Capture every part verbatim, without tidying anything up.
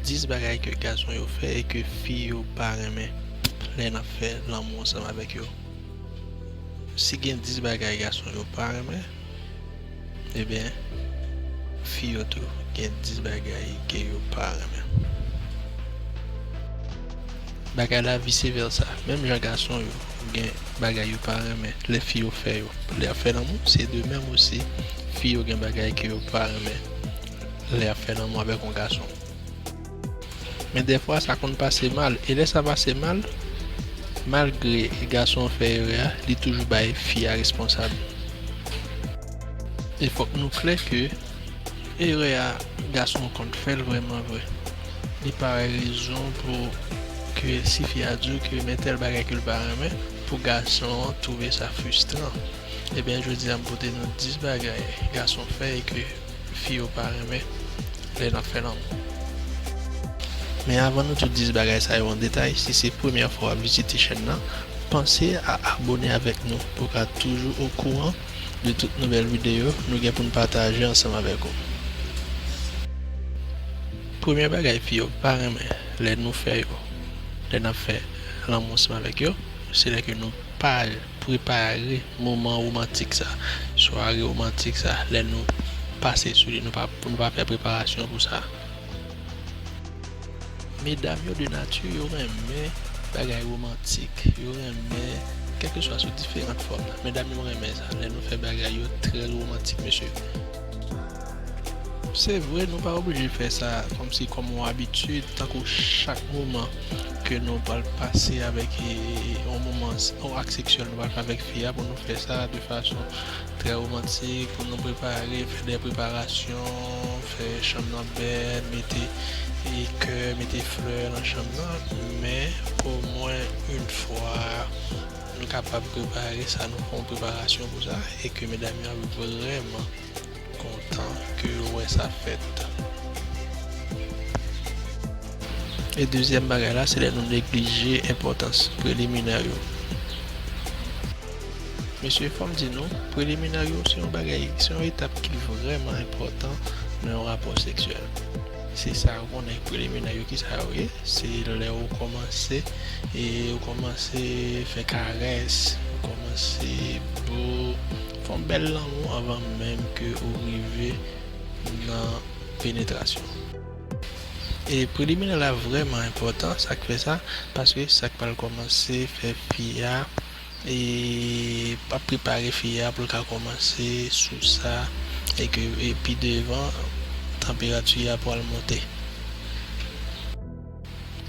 dis bagay ke gason yo fè e ke fi yo pa renmen lè n ap fè lanmou ansanm avèk yo. Si gen dis bagay gason yo pa renmen, ebyen, fi yo tou gen dis bagay ke yo pa renmen. Bagay la vise vèsa. Menm jan gason yo gen bagay yo pa renmen lè fi yo fè yo, lè y ap fè lanmou, se de menm osi, fi yo gen bagay ke yo pa renmen lè y ap fè lanmou avèk yon gason. Men dèfwa, sa konn pase mal. E lè sa pase mal, malgre gason an fè erè a, li toujou bay fi a responsab. E fòk nou klè ke erè a, gason an konn fè l vrèman vre. Li pa wè rezon pou ke si fi a di w ke men tèl bagay ke l pa renmen, pou gason an twouve sa fristran. Ebyen, jodi a, m pote nou dis bagay gason fè e ke fi yo pa renmen lè n ap fè lanmou. Men avan nou di w dis bagay sa yo an detay, si se premyè fwa w ap vizite chèn nan, panse a abone avèk nou pou w ka toujou okouran de tout nouvèl videyo nou gen pou n pataje ansanm avèk ou. Premye bagay fi yo pa renmen lè nou fè yo, lè n ap fè lanmou ansanm avèk yo, se lè ke nou pa prepare moman womantik sa, sware womantik sa, lè nou pase sou li, nou pa, pou nou pa fè preparasyon pou sa. Medam yo de nati, yo renmen bagay womantik, yo renmen, kèlkeswa sou diferan fòm nan. Medam yo renmen sa, lè nou fè bagay yo trè womantik, mesye. Se vre, nou pa oblije fè sa kòmsi kòm yon abitid, tankou chak moman ke nou pral pase avèk, e, e, yon moman, yon ak seksyèl nou pral fè avèk fi a, pou nou fè sa de fason trè womantik, pou nou prepare, fè de preparasyon, fè chanm nan bèl, mete, e, kè, mete flè nan chanm nan, men omwen yon fwa nou kapab prepare sa, nou fè yon preparasyon pou sa, e ke medam yo ap vrèman kontan ke yo wè sa fèt. E dezyèm bagay la, se lè nou neglije enpòtans preliminè yo. Mesye, fò m di nou, preliminè yo, se yon bagay, se yon etap ki vrèman enpòtan nan yon rapò seksyèl. Se sa yo konnen, preliminè yo, ki sa yo ye? Se lè ou kòmanse, e ou kòmanse fè karès, ou kòmanse bo, fè yon bèl lanmou anvan menm ke ou rive nan penetrasyon. E preliminè la vrèman enpòtan, sa k fè sa, paske sa k pral kòmanse fè fi a, e ap prepare fi a pou l ka kòmanse sou sa, e ke, e pi devan, tanperati a pral monte.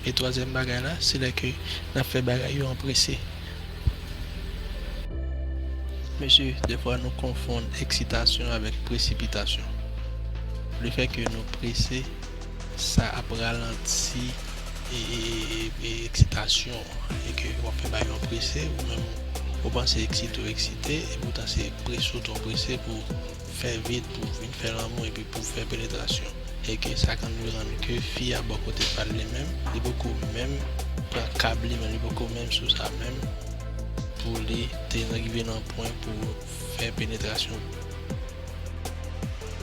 E twazyèm bagay la, se lè ke n ap fè bagay yo anprese. Mesye, dèfwa nou konfonn eksitasyon avèk presipitasyon. Lefètke nou prese, sa ap ralanti, e, e, e, e eksitasyon an. E ke w ap fè bagay yo anprese, ou menm, ou panse eksite w eksite, epoutan se prese w tou prese pou fè vit, pou vin fè lanmou, epi pou fè penetrasyon. E ke sa konn rann ke fi a bò kote pa l li menm, li poko menm pran kab li menm, li poko menm sou sa menm, pou li te rive nan pwen pou fè penetrasyon.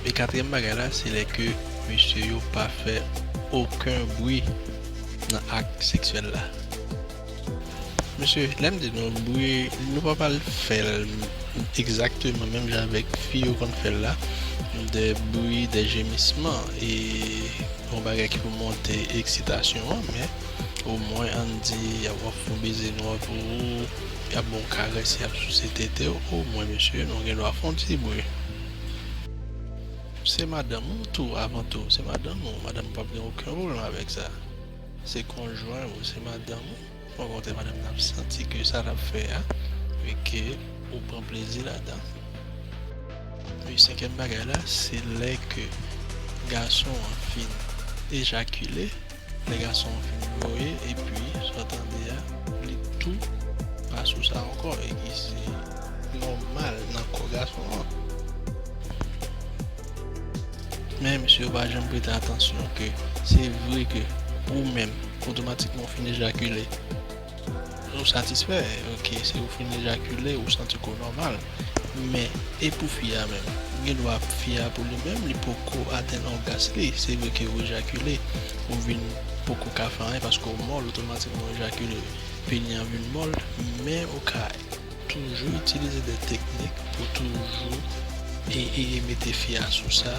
E katriyèm bagay la, se lè ke mesye yo pa fè okenn bri nan ak seksyèl la. Mesye, lè m di nou bri, nou pa pral fè l egzakteman menm jan avèk fi yo konn fè l la, de bri, de jemisman, e yon bagay ki pou monte eksitasyon an, men omwen ann di, y ap, w ap fè yon beze nwa pou ou, y ap ba w karès, y ap souse tete w, omwen, mesye, nou gen dwa fè yon ti bri. Se madanm ou tou, avan tou, se madanm ou, madanm ou p ap gen okenn pwoblèm avèk sa. Se konjwen ou, se madanm ou. Bon, kote madanm nan ap santi ke sa l ap fè a, e ke ou pran plezi ladan. E senkyèm bagay la, se lè ke gason an fin ejakile, lè gason an fin voye, epi, sa w tande a, li tou pa sou sa ankò, e ki se nòmal nan kò gason an. Men, mesye yo pa janm prete atansyon ke se vre ke ou menm, otomatikman, ou fin ejakile. Ou satisfè, ok, se ou fin ejakile, ou santi kò w nòmal. Men, e pou fi a menm? Gen dwa fi a pou li menm, li poko atenn ògas li. Se vre ke ou ejakile, ou vin poko ka fè anyen paske ou mòl, otomatikman ou ejakile, peni an vin mòl, men ou ka toujou itilize de teknik pou toujou e, e, e mete fi a sou sa.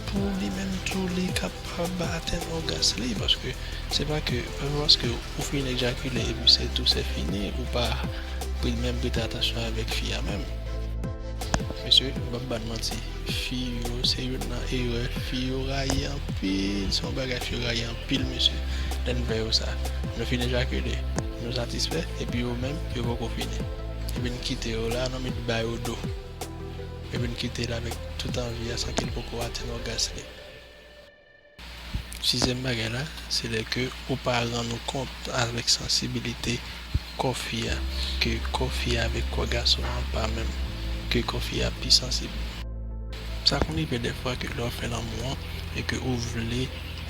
Pou li menm tou, li kapab atenn ògas li, paske se pa ke, pa paske ou fin ejakile epi se tou, se fini, ou pa pre-, menm prete atansyon avèk fi a menm. Mesye, m p ap ba n manti, fi yo se youn nan erè fi yo rayi anpil, se yon bagay fi yo rayi anpil, mesye. Lè n fè yo sa, nou fin ejakile, nou satisfè, epi yo menm, yo poko fini. Epi n kite yo la, nou met ba yo do. Epi n kite l avèk tout anvi a san ke l poko atenn ògas li. Sizyèm bagay la, se lè ke ou pa rann ou kont avèk sansibilite kò fi a, ke kò fi a avèk kò gason an pa menm, ke kò fi a pi sansib. Sa konn rive dèfwa ke lè w ap fè lanmou an e ke ou vle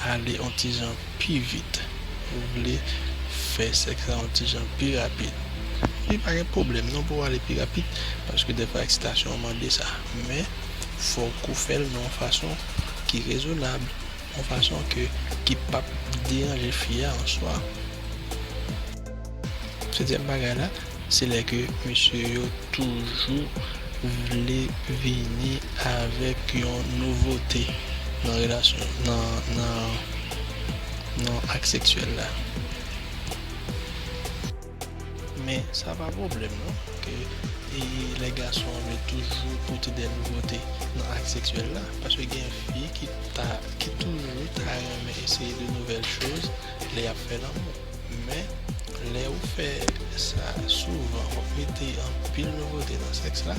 ale yon ti jan pi vit, ou vle fè sèks la yon ti jan pi rapid. Li pa gen pwoblèm non pou w ale pi rapid, paske dèfwa eksitasyon an mande sa. Men, fòk ou fè l nan yon fason ki rezonab, yon fason ke, ki p ap deranje fi a an swa. Setyèm bagay la, se lè ke mesye yo toujou vle vini avèk yon nouvote nan relasyon, nan, nan, nan ak seksyèl la. Men sa pa pwoblèm non, ke, e, lè gason an vle toujou pote de nouvote nan ak seksyèl la, paske gen fi ki ta, ki toujou ta renmen eseye de nouvèl choz lè y ap fè lanmou. Men, lè ou fè sa souvan, w ap mete anpil nouvote nan sèks la,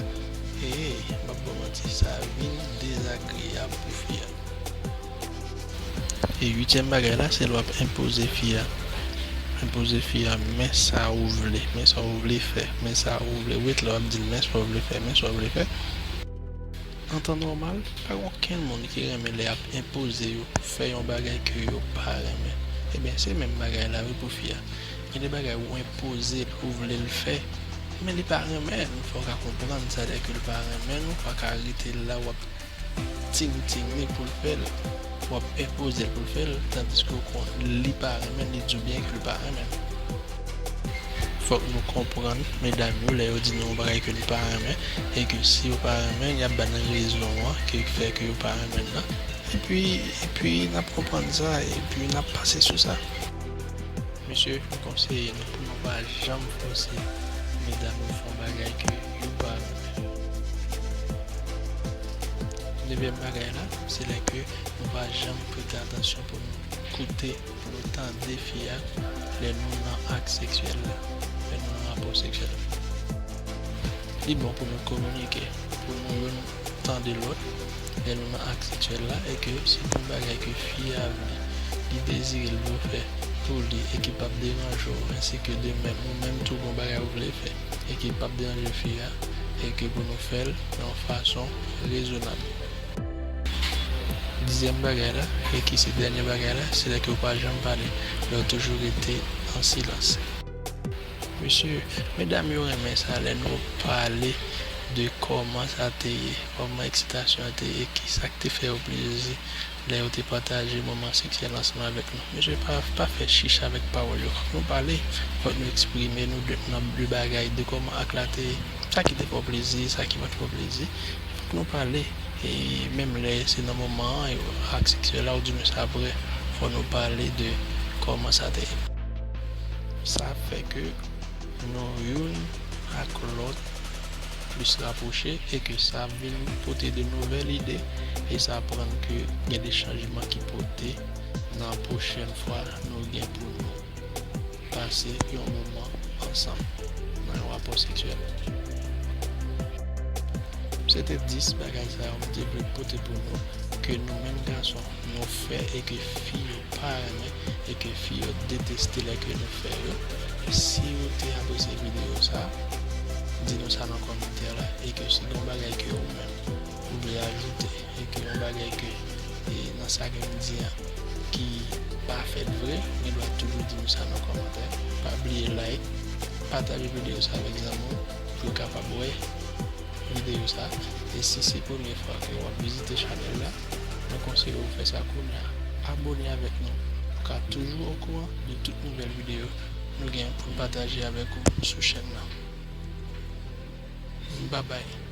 e, m ap ba w manti, sa vin dezagreyab pou fi a. E uityèm bagay la, se lè w ap enpoze fi a. Enpoze fi a, men sa ou vle, men sa ou vle fè, men sa ou vle. Ou ret la, w ap di l, men sa w vle fè, men sa w vle fè. An tan nòmal, pa gen okenn moun ki renmen lè y ap enpoze yo fè yon bagay ke yo pa renmen. Ebyen, se menm bagay la, wi, pou fi a. Gen de bagay ou enpoze l, ou vle l fè, men li pa renmen l. Fò w ka konprann sa, lè ke l pa renmen l, ou pa ka rete la, w ap ting ting li pou l fè l, w ap enpoze l pou l fè l, tandiske w konn li pa renmen l, li di w byen ke l pa renmen l. Fòk nou konprann medam yo lè yo di nou yon bagay ke nou pa renmen, e ke si yo pa renmen, y ap ba n rezon an ke fè ke yo pa renmen l lan. Epi, epi n ap konprann sa, epi n ap pase sou sa. Mesye, m konseye nou pou nou pa janm fòse medam yo fè yon bagay ke yo pa renmen. Dezyèm bagay la, se lè ke nou pa janm prete atansyon pou nou koute, pou nou tande fi a lè nou nan ak seksyèl la, lè nou nan rapò seksyèl. Li bon pou nou kominike, pou nou youn tande lòt lè nou nan ak seksyèl la, e ke si gen yon bagay ke fi a vle, li dezire l pou fè pou li e ki p ap deranje w, ensi ke de menm, ou menm tou gen yon bagay ou vle fè e ki p ap deranje fi a, e ke pou nou fè l nan yon fason rezonab. Dizyèm bagay la, e ki se dènye bagay la, se lè ke w pa janm pale, lè w toujou rete an silans. Mesye, medam yo renmen sa lè nou pale de kòman sa te ye, kòman eksitasyon an te ye, kisa k te fè yo plezi lè yo te pataje moman seksyèl ansanm avèk nou. Mesye, pa, pa fè chich avèk pawòl yo. Fòk nou pale, fòk nou eksprime nou de, nan de bagay, de kòman ak la te ye, sa ki te fè w plezi, sa ki pa t fè w plezi. Fòk nou pale, e menm lè se nan moman an, yo, ak seksyèl la, ou di nou sa vrè, fò nou pale de kòman sa te ye. Sa fè ke nou youn ak lòt plis rapwoche e ke sa vin pote de nouvèl ide e sa aprann ke gen de chanjman ki pote nan pwochèn fwa nou gen pou nou pase yon moman ansanm nan yon rapò seksyèl. Se te dis bagay sa yo m te vle pote pou nou, ke nou menm gason, nou fè e ke fi yo pa renmen, e ke fi yo deteste lè ke nou fè yo. Si ou te apresye videyo sa, di nou sa nan kòmantè la, e ke si gen yon bagay ke ou menm ou vle ajoute, e ke yon bagay ke, e nan sa ke m di an, ki pa fèt vre, ou gen dwa toujou di nou sa nan kòmantè. Pa bliye like, pataje videyo sa avèk zanmi w pou yo kapab wè videyo sa. E si se premye fwa ke w ap vizite chanèl la, mwen konseye w fè sa kounye a. Abone avèk nou pou w ka toujou okouran de tout nouvèl videyo nou gen pou n pataje avèk ou sou chèn nan. Babay.